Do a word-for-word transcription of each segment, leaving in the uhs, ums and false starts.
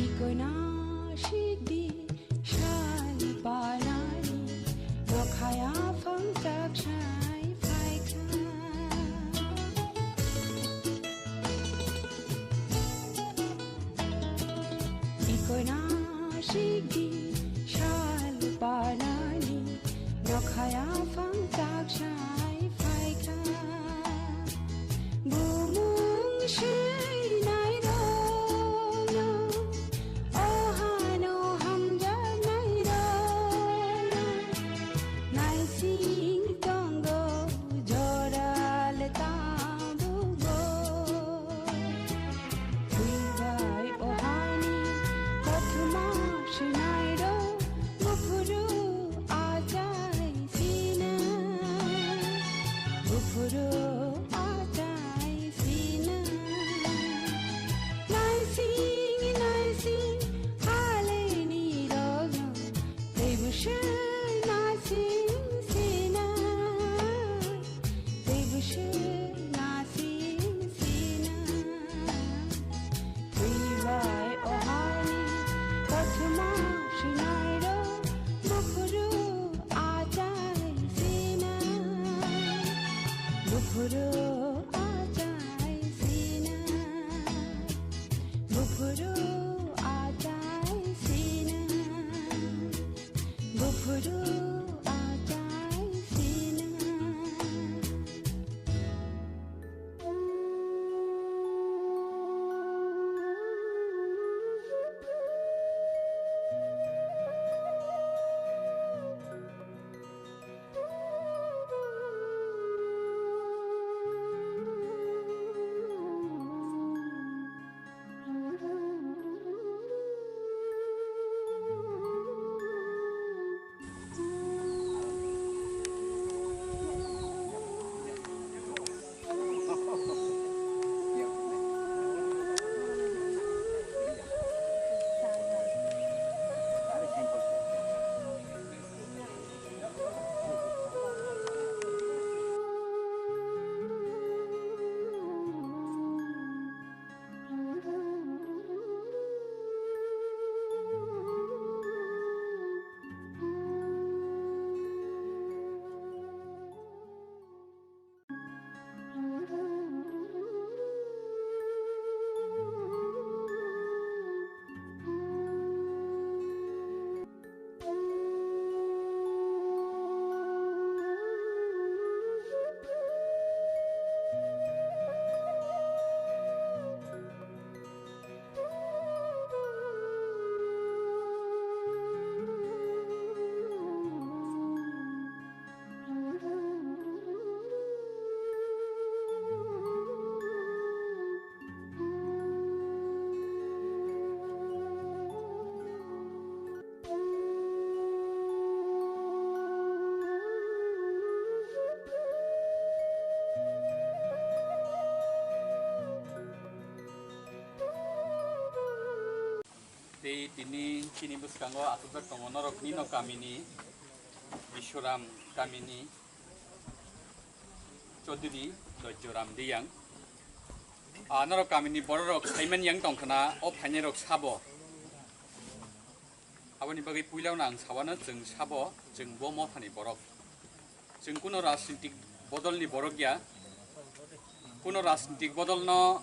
Ikoina sikdi sal panani, nokhaya phangchak sai phaikha. Ikoina sikdi sal panani, nokhaya phangchak sai phaikha. Bumung seinai rokno, ohano hamjaknai rokno, naising tongo joral tabukbo. Twibai ohani kothoma sinairo, buphuru achai sina, buphuru achai sina. Naising, naising, haleni rogno, tei busu naising sina, tei busu naising sina. Twibai ohani kothoma sinairo, buphuru achai sina, buphuru achai sina, buphuru achai sina, buphuru achai sina. Tei tini chini bwskango achukjak tongo norokni no kamini Biswaram kamini Chaudhary Dojjoram Riyang. Ah, norok kamini bororok saiman yang tongkhna o phainairok sabo. Aboni bagwi puilano ang sawano, chwng sabo, chwng bo mothani borok. Chwng kuno rajnitik bodolni borok ya, kuno rajnitik bodolno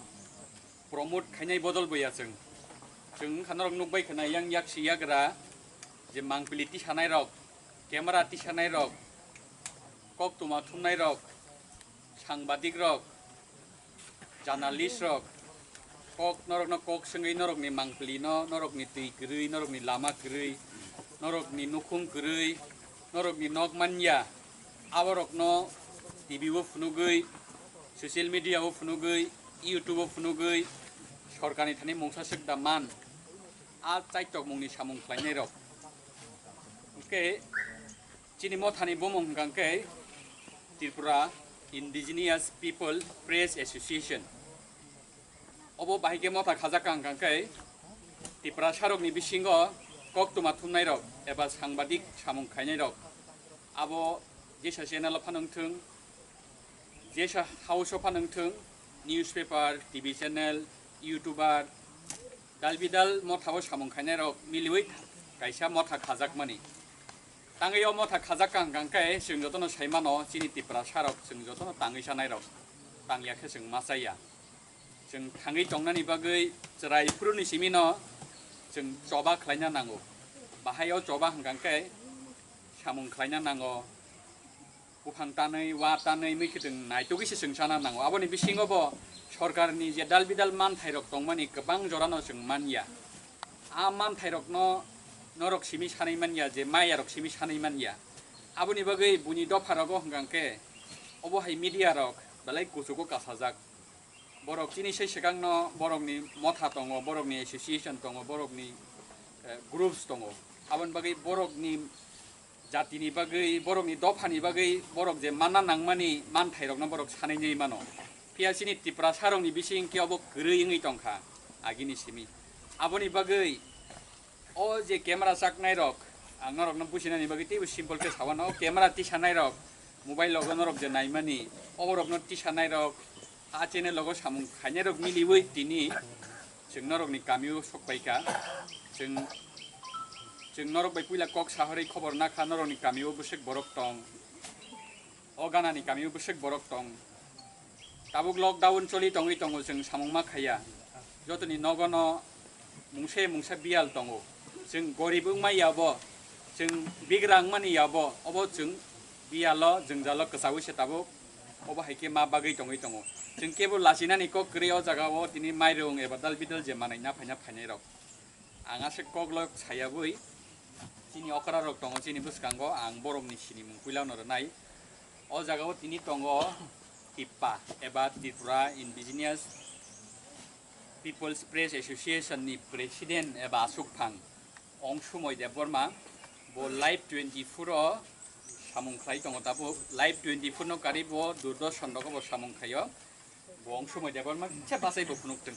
promote khainai bodol bo ya chwng. Chwng wngkha norok nukbai khna yang yaksi yagra je mangpili tisanai rok, camera tisanai rok, koktwma thumnai rok, sangbadik rok, journalist rok, kok norokno kok swngwi norokni mangpili no, norokni twi kwrwi, norokni lama kwrwi, norokni nukhung kwrwi, norokni nok manya, aborokno T V o phunugwi, social media o phunugwi, YouTube o phunugwi, sorkarni thani mungsa swk da man, a chaitok mungni samung khlainai rok. Hwnkhe chini mothani bumung hwnkha khe Tripura Indigenous People Press Association. Obo bahai khe motha khajak kha hwnkha khe Tiprasarokni bisingo koktwma thumnairok eba sangbadik samung khainairok abo jesa channel o phano wngthwng, jesa house o phano wngthwng, newspaper, T V channel, YouTuber, dalbidal mothao samung khainairok miliwi kaisa motha khajakmani. Tangwi o motha khajak kha hwnkha khe chwng jotono sai mano, chini Tiprasarok chwng jotono tangwi chanairok, tangya khe chwng ma chaya. Chwng thangwi tongnani bagwi chwrai phuruni simino chwng choba khlaina nango. Bahai o choba hwnkha khe samung khlaina nango, buphang tanwi, wa tanwi, mui khitwng naitugwi se chwng sana nango. Aboni bisingo bo sorkarni je dalbidal manthairok tongmani kwbang jorano chwng manya. A manthairokno norok simi sanwi manya, je mayarok simi sanwi manya. Aboni bagwi buini dopharogo hwnkha khe obo hai media rok belai kuchugo kasajak. Borok chini sai swkangno borokni motha tongo, borokni association tongo, borokni, eh, groups tongo. Aboni bagwi borokni jatini bagwi, borokni dophani bagwi borok je manna nangmani manthairokno borok sanwi nai mano. Phiya chini Tiprasarokni bising khe obo kwrwi wngwi tongkha agini simi. Aboni bagwi o je camera chaknairok, ang norokno businani bagwi teibo simple khe sawano, o camera tisanairok, mobile logo norok je naimani, oborokno tisanairok, a channel logo samung khainairok miliwi tini chwng norokni kamio sokpaikha. Chwng, chwng norok bai puila kok sahorwi khobor nakha, norokni kamio bwswk borok tong, o ganani kamio bwswk borok tong. Tabuk lockdown choli tongwi tongo, chwng samung ma khaiya. Jotoni nogono mungsa mungsa biyal tongo. Chwng gorib wngma yabo, chwng bigra wngmani yabo, obo chwng biyalo, jwngjalo kwchaui se tabuk, obo hai khe ma bagwi tongwi tongo. Chwng kebo lachinani kok kwrwi o jaga o tini mairung eba dal bidal je manai na phaina phainai rok. Ang aswk koklok sayabwi chini okra rok tongo chini bwskango, ang borokni sinimung puilano rwnai. O jaga o tini tongo TIPPA eba Tripura Indigenous People's Press Association ni President eba aswkphang Ongsumoi Debbarma, bo Live twenty-four o samung khlai tongo tabuk. Live twenty-four no karwi bo Doordarshan rogo bo samung khlaio. Bo Ongsumoi Debbarma kisa bachai bo phunuk thung.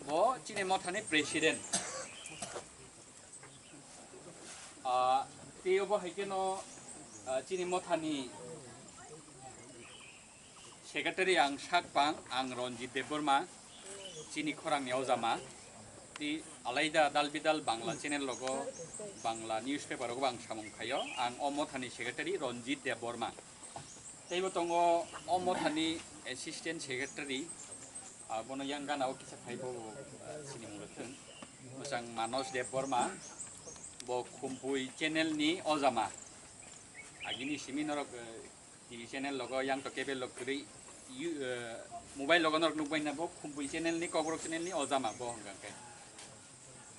Bo chini mothani President. Ah, tei obo hai kheno, ah, chini mothani Secretary ang sak pang, ang Ranjit Debbarma, chini khorangni ojama. Tei alaida dal bidal Bangla channel rogo, Bangla newspaper rogo ang samung khaio. Ang o mothani secretary Ranjit Debbarma. Teibo tongo o mothani assistant secretary, ah, bono yang gana o kisa phai bo, ah, sinimung rwthwng. Bwsang Manos Debbarma, bo Khumpui channel ni ojama. Agini simi norok, eh, T V channel logo yang to cable log kwrwi, yu-, eh, mobile logo norok nukbai na bo Khumpui channel ni, Kokborok channel ni ojama bo hwnkha khe.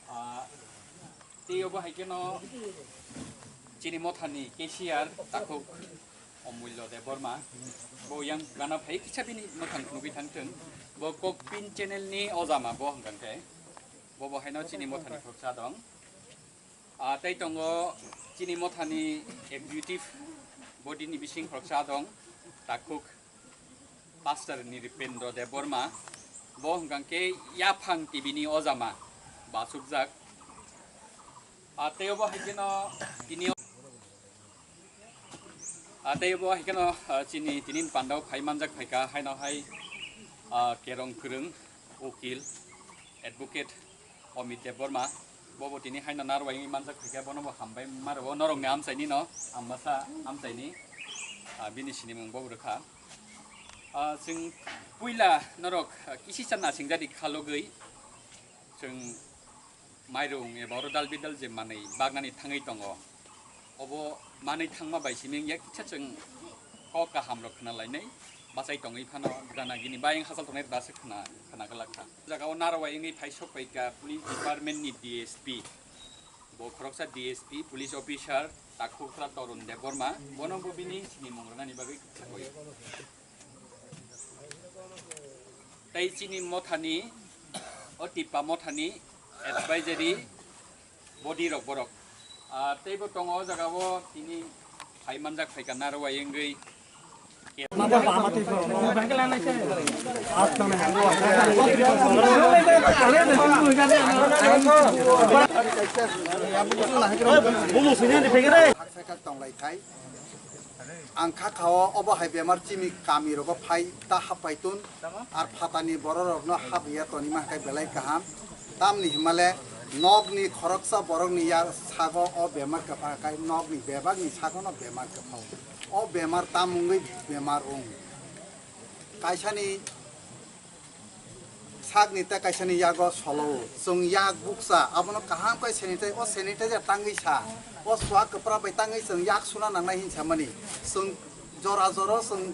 Ah, tei obo hai kheno chini mothani cashier takhuk Omulyo Debbarma, bo yang gana phai kisa bini mothang nugwi thang thung, bo Kokpin channel ni ojama bo hwnkha khe, bo bo haino chini mothani khoroksa dong. Ah, tei tongo chini mothani executive body ni bising khoroksa dong, takhuk Pastor Niripendra Debbarma, bo hwnkha khe yaphang T V ni ojama bachukjak. Ah, tei obo hai kheno tini, ah, tei obo hai kheno, ah, chini tini pandao phai manjak phaikha haino hai, ah, kerong kwrwng ukil advocate Amit Debbarma, Bobo tini haino narwai wngwi manjak phaikha, bono bo hambai ma rwo norokni amchaini no, ambasa amchaini, ah, bini sinimung bobo rwkha. Ah, chwng puila norok, ah, kisisa nasingjadi khalogwi chwng mairung eba oro dal bidal je manwi bagnani thangwi tongo. Obo manwi thangma bai simi wngya kisa chwng kok kaham rok khna lainai bachai tongwi phano gana gini bayang hachal tongnai rwda se khna, khna glak kha. Jaga o narwai wngwi phai sok pai ka police department ni D S P. Bo khoroksa D S P, police officer, takhukra Torun Debbarma, bono bo bini sinimung rwnani bagwi sakoi. Tei chini mothani, o Tippa mothani advisory body rok borok. Ah, tei bo tongo o jaga o tini phai manjak phaikha narwai wngwi. Thak thak thak tonglai khai. Ang kha kha o, obo hai bemar chini kami rogo phai ta hap pai tun, ar phatani borok rokno hap ya toni ma khai belai kaham. Tamni himale nokni khoroksa borokni ya sago o bemar kwpha khai, nokni bebakni sago no bemar kwpha o. O bemar tam wngwi bemar wng. Kaisani sakni tei kaisani yago solo o. Chwng yak bukcha, abono kaham khe sanitize, o sanitizer tangwi sa, o suak kwpra bai tangwi chwng yak suna nangnai hin samani. Chwng jora jora chwng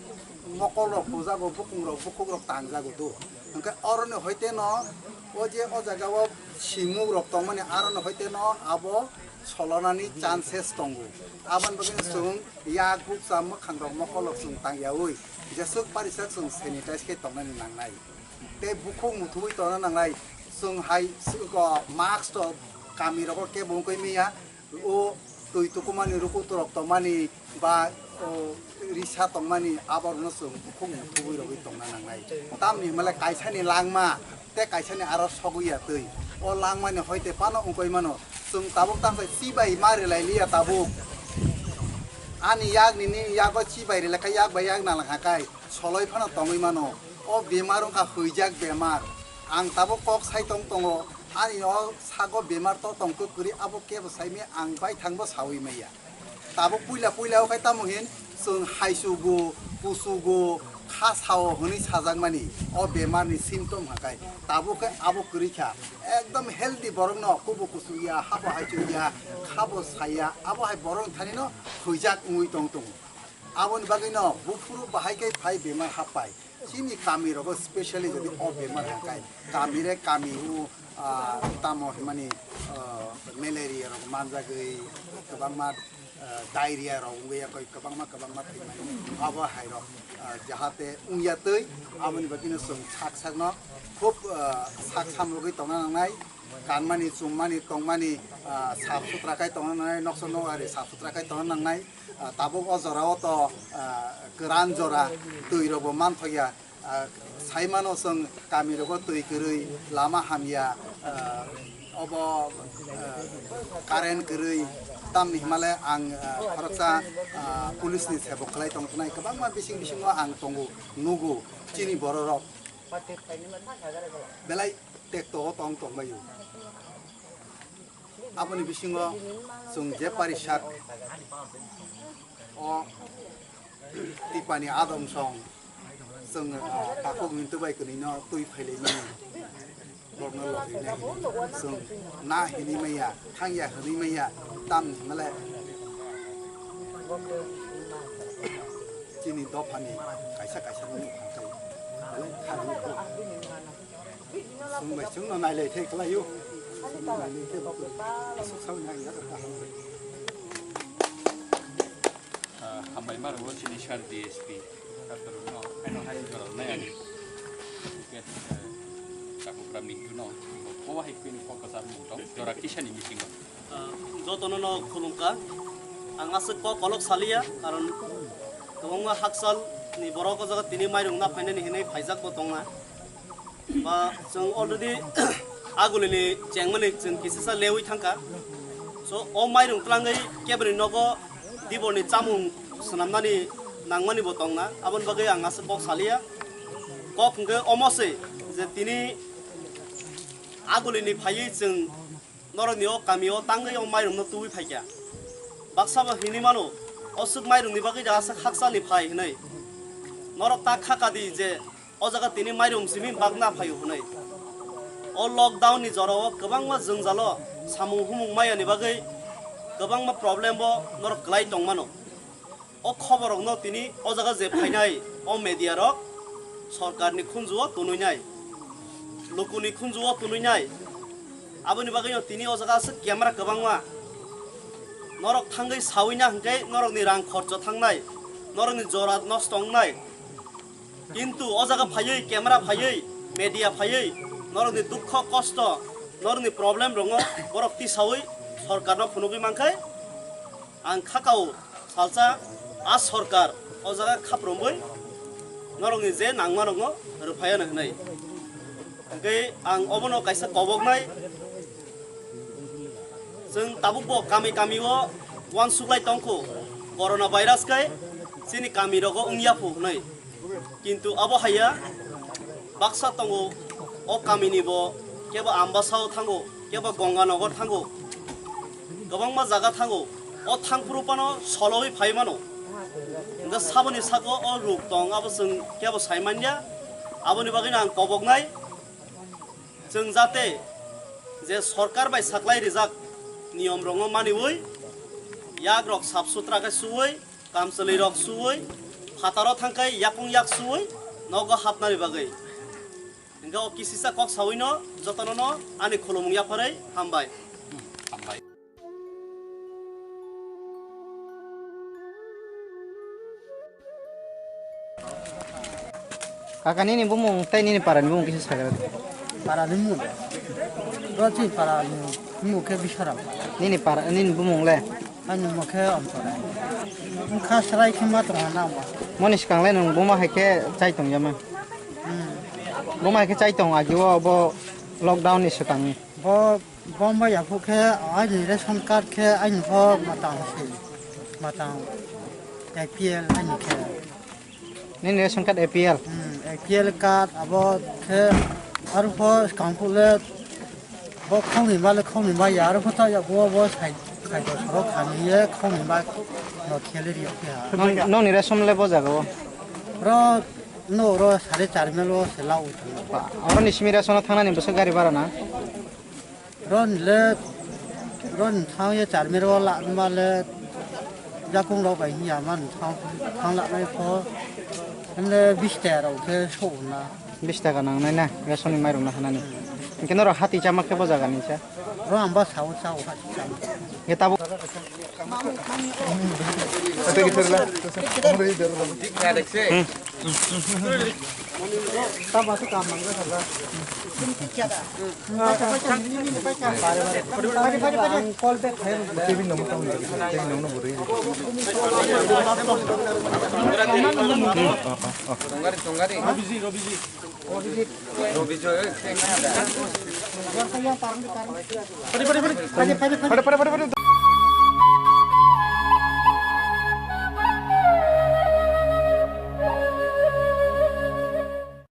mokol rok hujago, bukung rok, bukhuk rok tangjago do. Hwnkhe oroni hoite no o je o jaga o simung rok tongmani, aroni hoite no abo solonani chances tongo. Aboni bagwi chwng yak bukcha mwkhang rok mokol rok chwng tangyaui jeswk parisak chwng sanitize khe tongnani nangnai. Tei bukhuk muthubwi tongna nangnai. Chwng hai siko mask to kami rogo kebo wngkoi manya. O twi tukumani rukutu rok tongmani ba o risa tongmani aborokno chwng bukhuk muthubwi rogwi tongna nangnai. Tamni himale kaisani langma tei kaisani aro sogwi ya twi. O langmani hoite phano wngkoi mano. Chwng tabuk tangsa chibai ma rwlai liya tabuk. Ani yak nini yago chibai rwlai kha, yak bai yak nang kha kai soloi phano tongwi mano. O bemar wngkha hwijak bemar. Ang tabuk kok sai tong tongo. Ani o sago bemar to tong kwrwi abo kebo sai maya, ang baithang bo saui maya. Tabuk puila puila o khai tamo hin chwng haichugo, kuchugo, kha sao hwnwi sajakmani o bemarni symptom hakai. Tabuk khe abo kwrwi kha. Ekdom healthy borokno kubu kuchuk ya, habo haichuk ya, khabo saya, abo hai borok thani no thwijak wngwi tong tongo. Aboni bagwi no buphuru bahai khe phai bemar happai. Chini kami rogo specially jodi o bemar happai, kami re kami o, ah, tamo himani, ah, malaria rok manjagwi kwbangma, ah, diarrhea rok wngwi ya koi kwbangma kwbangma thwimani. Abo hai rok, ah, jahate wngya twi aboni bagwi no chwng sak sak no khub, ah, sak samrogwi tongna nangnai. Kanmani, chummani, tongmani, ah, sap sutra khai tongna nangnai, noksa nokari sap sutra khai tongna nangnai. Ah, tabuk o jora o to, ah, kwran jora, twi rok bo manthok ya. Ah, sai mano chwng kami rogo twi kwrwi, lama hamya, ah, obo, ah, current kwrwi, tamni himale ang, ah, khoroksa, ah, police ni sebo khlai tong tongnai, kwbangma bising bisingo ang tongo, nugo, chini borok rok. Belai tekto o tong tongbaio. Aboni bisingo chwng je parisak o tipani adong song chwng, ah, takhuk mintu bai kwnwi no twi phailaimani borokno logrinai hwnwi chwng na hinwi maya, thangya hinwi maya, tamni hwnle chini dophani kaisa kaisa no nukha khe belai kha hinwi khe. Chwng bai chwngno nailai thai khlaio. Chwngno nailai khe aswk saui nang ya kaham. Ah, hambai ma rwo chini sir D S P. Doctor no, ano hai jora nai ani. Ke, eh, Chakupra Mintu no. Ko hai kwini kok kasar mung tong. Jora kisa ni meeting no. Ah, jotono no khulumkha. Ang aswk kok kolok saliya, karon kwbangma hakchal ni borok o jaga tini mairung na phainani hinwi phaijak bo tongna. Ba chwng already agulini chengmani chwng kisisa lewi thangkha. So, o mairung twlangwi keboni nogo diborni chamung swnamnani nangmani bo tongna. Aboni bagwi ang aswk kok saliya. Kok hwnkhe omo se je tini agulini phaiwi chwng Norokni o kami o tangwi o mairungno tubui phaikha. Baksa bo hinwi mano, o swk mairungni bagwi da aswk hakchalni phai hwnwi. Norok ta khaka di je o jaga tini mairung simi bagna phaio hwnwi. O lockdown ni jora o kwbangma jwngjalo samung humung mayani bagwi kwbangma problem bo norok kwlai tongmano. O khoborokno tini o jaga je phainai o media rok sorkarni khunju o tunui nai, lukuni khunju o tunui nai. Aboni bagwino tini o jaga aswk camera kwbangma. Norok thangwi sawi na hwnkhe norokni rang khorcho thangnai, norokni jora nosto wngnai. Kintu o jaga phaiwi, camera phaiwi, media phaiwi, norokni dukho kosto, norokni problem rokno borok tisawi sorkarno phunugwi mankhe, ang khakao salsa a sorkar o jaga khaprumwi norokni je nangma rokno rwphaiya hwnwi. Hwnkhe ang obono kaisa koboknai, chwng tabukbo kami kami o uansuklai tongkhu, corona virus khe chini kami rogo wngya phu hwnwi. Kintu abo haiya baksa tongo, o kamini bo kebo Ambasao thango, kebo Gonganagar thango, kwbangma jaga thango. O thangphuru phano solowi phai mano. Hwnkhe saboni saka o ruk tong, abo chwng kebo sai manya. Aboni bagwino ang koboknai, chwng jate je sorkar bai saklai rijak niyom rokno maniwi, yak rok sap sutra khe suwi, kamchwlwi rok suwi, phataro thangkhai yakung yak suwi nogo hapnani bagwi. Hwnkhe o kisisa kok sawino jotono no ani khulumung yapharwi hambai. Kaka, nini bumung tei nini para ni bumung kisa sagra. Para ni bumung. Roti para ni bumung khe Bisaram. Nini para, nini bumung le? Ani bumung khe Amchara. Wngkha srai khe ma tongo na ma. Moni swkang le nwng buma hai khe chai tong ya ma? Hmm. Buma hai khe chai tong agi o bo lockdown ni swkang ni. Bo Bombay ya phu khe aini ration card khe aini pho matang se, matang A P L aini khe. Nini ration card A P L? Hmm, A P L card abo khe aro pho swkang phu le bo khongni ma le khongni ma ya aro pho ta ya bo bo sai, sai do soro khani ye khongni ma no kheli ri ya khe ha. Nong, nongni ration le bo jaga o? Ro no ro sare char mil o se la u. Ba, oro ni simi ration o thangnani bwswk gari bara na? Ron le, ron thang ye charmir o la ma le, jakung rok bai hiya man thang, thang la nai pho, le bis ta rok khe so na. Bis taka nang nai na, ration ni mairung na hanani. Hingke norok hati chama khe bo jaga ni cha. Ro ang ba sao sao hati chama. Hingke tabuk.